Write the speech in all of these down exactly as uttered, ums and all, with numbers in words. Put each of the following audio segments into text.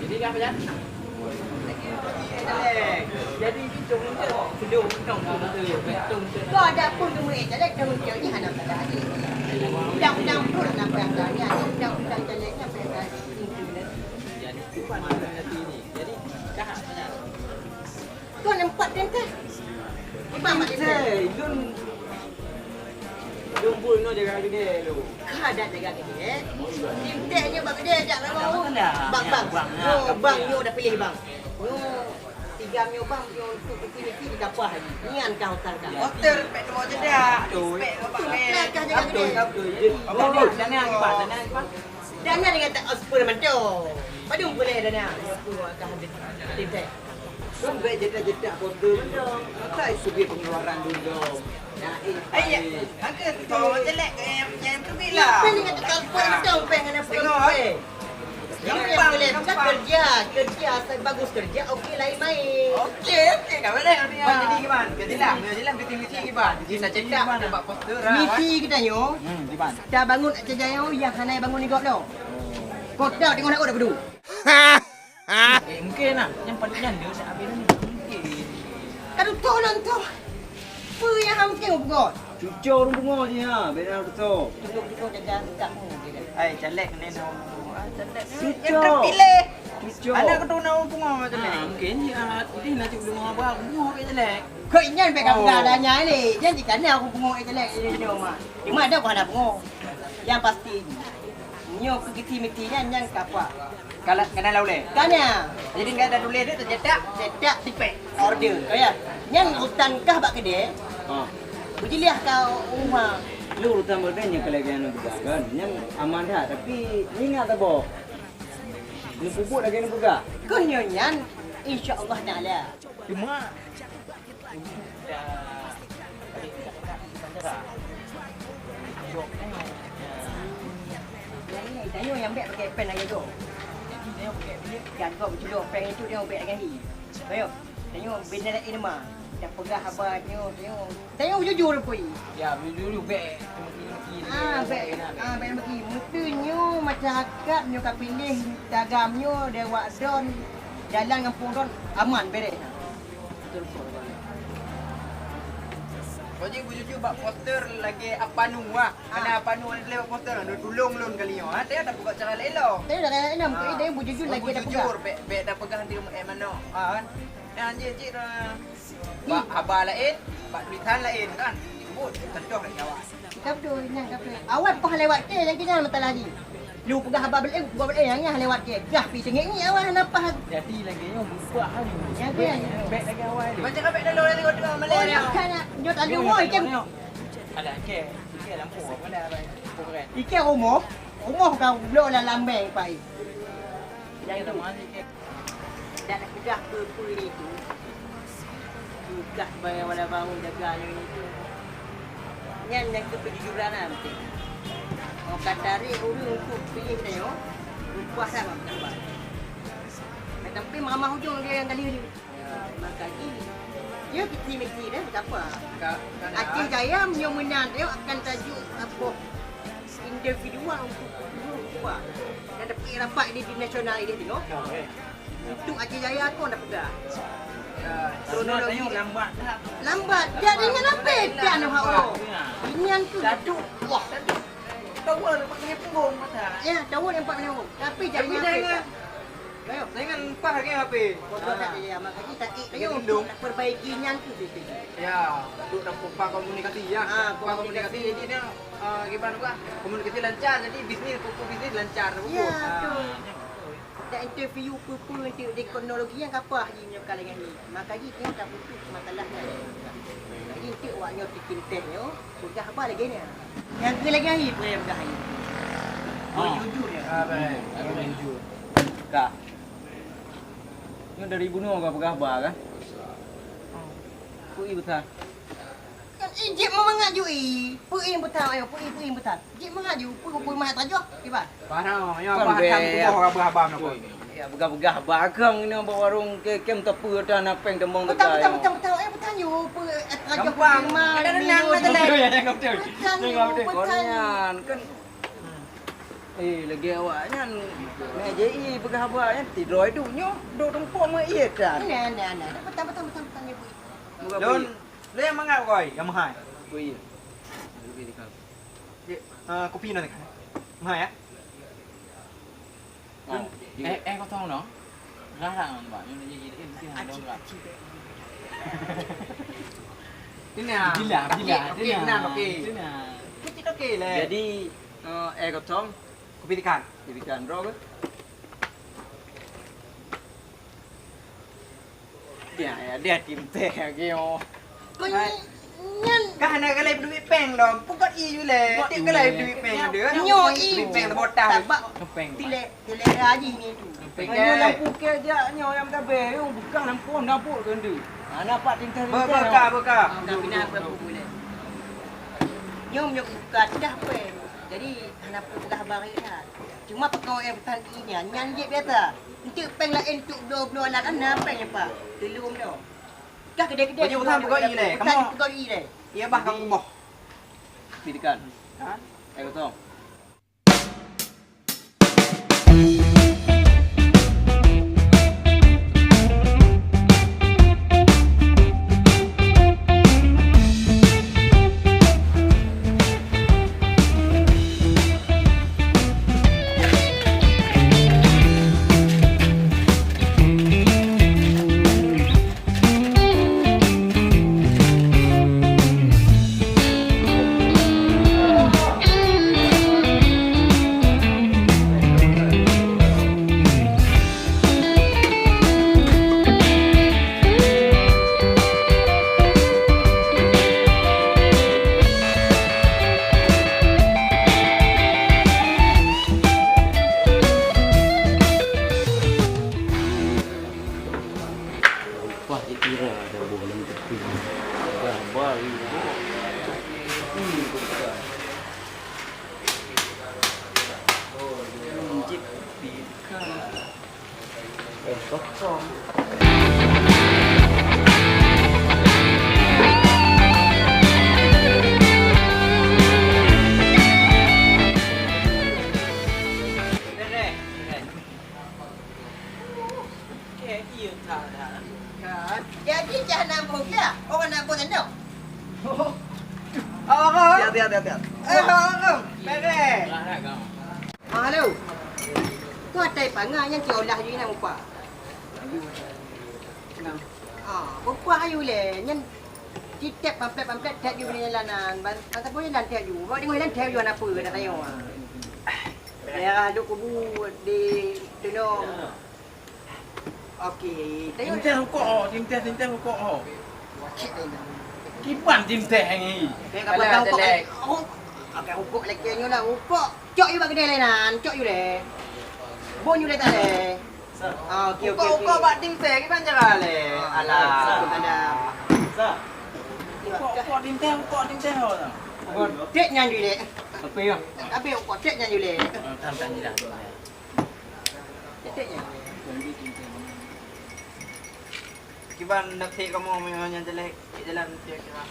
Jadi apa ya? Jadi itu untuk untuk untuk. Kau ada pun kamu eh, jadi kamu kau ni hana pada hari. Undang-undang pun nak perang ni, undang-undang jalan ni apa yang hari. Jadi tu kan ini. Jadi dah apa ya? Kon empat teuntèe. Imam mak teuntèe. Lôn, lôn buet nyoe jaga keudè lôn. Ka dak jaga keudè. Teuntèe nyoe bak keudè jak lama. Bang, bang. Nyoe bang nyoe dah piléh bang. Nyoe tiga nyoe bang nyoe untuk isi-isi di kapah lagi. Nyan ka utang ka. Motor pek tu jeda. Pek bak keudè. Ka jaga keudè. Dana, dana, dana, dana. Dana dengan tak aspal mantong. Padum boleh dana. Aku akan habis. Teuntèe. Kan bèk jedak-jedak kotor mantong. Maka isubi pengeluaran dulu. Nah, eh, eh, ya. Angka tu jelek ke yang, yang tu bila? Apa ni kata kalpon mantong peng kena peng. Gampang, boleh. Gampang. Kerja, kerja, asal bagus kerja, okey, lain main. Okey, okey, dah boleh. Jadi gimana? Jadi lah, jadi lah, misi-misi gimana? Jadi nak cakap, nampak poster lah. Misi kita nyo. Hmm, gimana? Tabangun Aceh Jaya nyang hana bangun di gob lom. Kota tengok nak udah bedu. Eh, mungkin lah. Yang paling nyanda nak habis ni. Mungkin. Aduh, tolong tu. Apa yang ham tengok bukan? Cucur ureueng pungo je ha, beda tu. Tolong kita jaga sikap ni. Ai, caleg ni nak ureueng pungo. Ah, caleg ni. Cucur. Yang terpilih. Cucur. Anak keturunan ureueng pungo, caleg. Ah, mungkin ya. Ini nak cuk dengar apa? Pungo ke caleg? Kok inyan bek kapula dah nyai ni. Janji kan aku pungo ke caleg ni, ni, Mak. Cuma ada bukan pungo. Yang pasti. Nyoe keu giti miti nyan nyang ka puak. Kala-, kana lam ulèe? Kana. Jadi nggak ada tuléh tu, tercetak? Cetak tipèk. Order. Kaya. Nyan urutan kah bak keudè? Ha. Beujeulaih ka uma. Lu urutan bak keudè nyang keu lagèe anu peugah kan? Nyan aman that, tapi ingat saboh. Neupeubuet lagèe neupeugah. Kon nyoe nyan, insya Allah Taala. Cuma Tanyoe nyang bèk pakai pen lagèe nyoe. Jadi tanyoe pakai pen. Jago beuculok pen itu tanyoe bèk lagèe nyan. Ayo, tanyoe bina laén ma. Dak peugah haba tanyoe, tanyoe. Tanyoe jujur pui. Ya, jujur bèk. Ah, bèk. Ah, bèk bagi. Meuteunyoe masyarakat nyoe ka piléh tagam nyoe dewak don, jalan gampông don aman bèrèh. Kau jeuet bujur-jujur bak poster lagèe Apa Nu, wah. Kena Apa Nu lewat poster, anda tulông lôn kali nyoe. Ha, dia dah buka cara lain lah. Dia dah lain lah, dia bujur-jujur lagi dah peugah. Bujur, bèk, bèk dah peugah nanti, eh, manoe. Ha, kan? Nah, jeuet, jeuet dah. Bak haba laén, bak tulisan laén, kan? Sebut, contoh lagèe awak. Ka beutôi, nyan ka beutôi. Awai paih lewat kèe, nyang keu nyan meusalah jih. Lu peugah haba beuleuen, peugah beuleuen, nyang nyan lewat kèe. Gah pi teungét ngieng awai hana paih. Jadi lagèe nyoe, beubah hari. Nyan keuh, nyan. Bèk lagèe awai lé. Macam ka bèk lolo lagi, waduh, malèe. Oh, nyan ka nyan. Nyoe talu, nyoe, ikèe. Alah, ikèe. Ikèe lampu, apa dah, apa? Ikèe rumoh. Rumoh ka bloe lam lambèe, Pak. Nyang tu. Dak peugah peue-peue lé tu. Peugah barang wala bangun jaga nyang itu. Nyan nyang keu kejujuran lah penting. Orang ka tarék ureueng untuk piléh tanyoe, lumpah dah bak peugah. Tapi meureumpok ujong dia nyang kali ni. Maka jih, ya, piti miti dah, tak apa. Aceh Jaya meunyoe meunan, dia akan tajuk apa? Individual untuk group apa? Dan dapat rapat di, di nasional ini tengok. Untuk Aceh Jaya aku dah pegang. Ya, kronologi lambat dah. Lambat. Jadi dengan apa? Dan hak Allah. Ini yang tu. Satu. Wah. Tahu lah, nampak kena punggung mata. Ya, tahu nampak kena punggung. Tapi jadi apa? Jangan. Ayo. Jangan pah lagi H P. Bodoh tak dia, makanya tak, eh, ayo, untuk nak perbaiki nyan tu, tu, tu. Ya, untuk nak pah komunikasi, ya. Ah, pah komunikasi, jadi dia, ah, gimana, Pak? Komunikasi lancar, jadi bisnis, pokok bisnis lancar, pokok. Ya, betul. Dak interview peue-peue untuk teknologi nyang kapah jih nyoe ka lagèe nyoe. Maka jih nyoe ka putus masalah nyan. Jadi untuk awak nyoe bikin teh nyoe, peugah haba lagèe nyan. Nyang keu lagèe nyan, peue nyang peugah nyan. Oh, jujur ya. Ah, baik. Jujur. Ka. Nyoe dari bunoe ka peugah haba kan? Peue beusa. Kan, eh, jeuet meumangat ju, eh. Peuing beutam, ayo, peuing, peuing beutam. Jeuet mangat ju, peue, peue mangat tajoh, kiban. Paham, ya, kan paham, bèk. Kuboh rabah abang nak. Peugah-peugah bakang inoe bak warong ke kem teupeu dah na péng teumbang teuka. Beutang, beutang, beutang, beutang. Eh, beutang, yo, pe-, eh, raja. Gampang. Ada renang lah, Telek. Beutang, yo, beutang. Beutang, yo. Kan. Eh, lagèe awak nyan. Nah, J I peugah haba nyan, tidroe duek nyoe, dok tumpok meuié tan. Nah, nah, nah. Beutang, beutang, beutang, beutang, yo, Bu. Don, le nyang mangat, Boy, nyang meuhai. Oh, iya. Lebih dekat. Cik, eh, kopi nyoe dekat. Meuhai, ya? Eh, eh, kosong noh. Dah lah, Bang. Ini, ini, ini, ini, ini, ini, ini. Ini, ah. Bila, bila, okey, okey, ini, ah, okey. Ini, ah. Kecil okey lah. Jadi, eh, eh, kosong. Kopi dekat. Kopi dekat, bro, ke? Dia, ya, dia tim teh lagi, oh. Kau nyan. Kah hana galai duit péng lom. Pukot i ju le. Pukot i ju le. Tiep galai duit péng ada. Nyoe i. Duit péng terbotah. Sabab tilek, tilek haji ni tu. Péng. Nyoe lampu ke jak nyoe yang tabeh. Nyoe bukan lampu, lampu ke ndu. Hana pak tintah. Berkah, berkah. Dah pindah berapa bulan. Nyoe, nyoe bukan dah péng. Jadi, hana peugah barang dah. Cuma peukawen eh, bukan i nyan, nyan jeuet biasa. Enteuk péng laén enteuk bloe-bloe aneuk kan na péng nyan, Pak. Teulom nyoe. Dah kedai-kedai. Banyak urusan pegawai ilèe. Kamu pegawai ilèe. Iya, bah, kamu boh. Silakan. Ha? Eh, kosong. Upah jikira ada boh lam tepi. Dah bari boh. Hmm, bukan. Hmm, jip, bukan. Eh, kosong. Beres, beres. Kek ieu that-that. Kan? Jadi cah na boh dia, orang na boh tandok. Oh. Oh, oh. Tiap, tiap, tiap, tiap. Eh, oh, oh. Beres. Lah, lah, kau. Ah, halo. Tu atai pangan nyang ciolah ju inong upah. Ah, upah ayu le. Nyan Citep pamflet-pamflet that ju bini jalanan. Ban, ban saboh jalan that ju. Bak deungoe jalan that ju hana peue, hana tayong. Daerah Lhokseubu di Teunong. Okey, tayong. Tinteh rukok ho, tinteh, tinteh rukok ho. Kiban tinteh ni. Kaya kapal tahu kok. Oh, agak rukok lagi nyoe lah, rukok. Cok ju bak keudè lé nan, cok ju lé. Bon ju lé tak lé. Ah, okey, okey, okey. Ukok-ukok bak tinteh, kiban cara lé. Alah. Ada. Ukok, ukok tinteh, ukok tinteh ho. Tek nyan ju lé. Apa ya? Habis ukok tek nyan ju lé. Tan, tan, tan, tan. Tek nyan. Kiban nasib kamoe meunyoe nyan jelek, cek jalan kira-kira.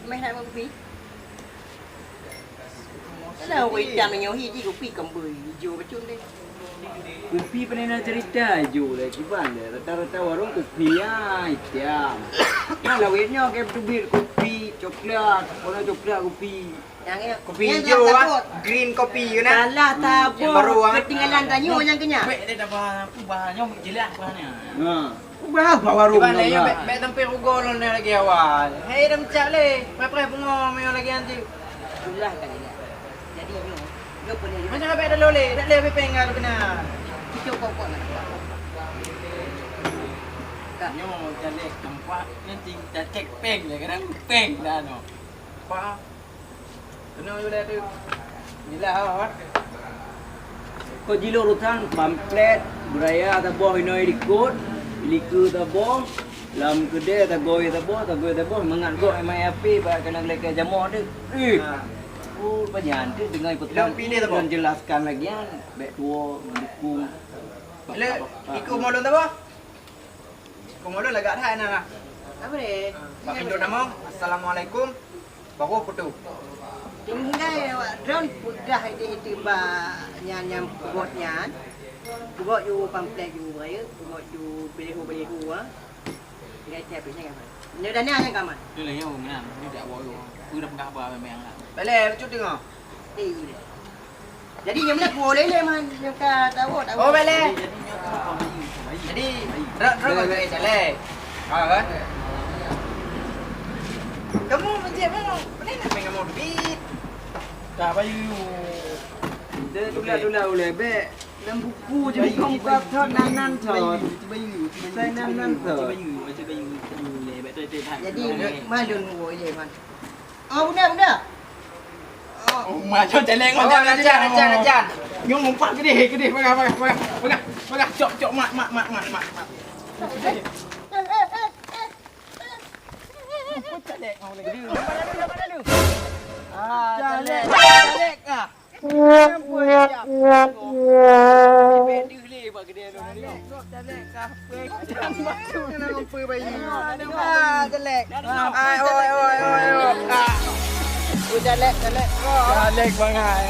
Meh nak kupi? Lah, ureueng itam meunyoe hi jih kupi keumbui ijo bacut deh. Kupi pandai na cerita ijo lé, kiban lé. Rata-rata warong kupi ya itam. Nah, lawét nyoe ke teubiet kupi coklat, warna coklat kupi. Nyang, kopi nyang ijo, ah, green kopi ke na? Salah tabôh, baru, ah. Ketinggalan tanyoe nyang keu nyan. Bèk deh, dah bah, aku bah nyoe jeulaih bah nyan. Ha. Ubah bah warong. Kiban lé, nyoe, bèk, bèk tampé rugoe lôn lagi awai. Hai, dah meucak lé. Preh-preh pungo meunyoe lagi nanti. Itulah kan ini. Jadi nyoe, nyoe pun ni. Macam bèk dah lolé, dah lé pépéng enggak kena. Kita kok-kok nak. Nyoe jalek nampak nanti dah cek peng lé, kadang peng dah no. Apa? Keunoe ulèe teuh. Nilai awak. Kok jilok urusan pamflet, beuraya saboh inoe likot, likot saboh, lam keudè sagoe saboh, sagoe saboh, mangat gok M I F P, bak keuneuk lagèe jamoe teuh. Eh. Ha. Oh, banyak tu dengan petang. Lôn pilih tu, dan jelaskan lagi kan. Baik tua, mendukung. Le, ikut mau lôn tu apa? Kong ulôn lagak that na. Apa deh? Bak pintu nama, "Assalamualaikum." Baru putu. Tinggai awak droen peugah idéh-idéh bak nyan nyang peugot nyan. Peugot ju pamflet ju beuraya, peugot ju beulehu-beulehu ah. Tinggai tiap nyan kan. Nyoe dana nyan ka man. Tu lah nyoe meunan, ni dak bawa. Aku dah peugah apa memang lah. Balai, bacut tengok. Eh, iya. Jadi nyang mana kuah lele man, nyang ka tahu tahu. Oh, balai. Jadi, rak rak kau cari calek. Ha kan? Kamu macam mana? Boleh nak main kamu duit? Dah bayu. Dia tulah-tulah uleh bek. Dalam buku je bukan muka thon nan nan thon. Bayu, bayu. Saya nan nan thon. Bayu, bayu. Bayu, bayu. Jadi, malun wo ye man. Oh, bunda, bunda. Oh, ma, cok calek. Oh, macam lancar, lancar, lancar. Nyong umpat gede, gede. Pegang, pegang, pegang. Pegang, pegang. Cok, cok, mak, mak, mak, mak, mak, mak. Calek, mau lagi. Ah, calek, calek ah. Kenapa ya? Calek, calek. Ah, jelek. Ah, oi, oi, oi, oi. Ah. Oh, jelek, jelek. Oh. Jelek bangai.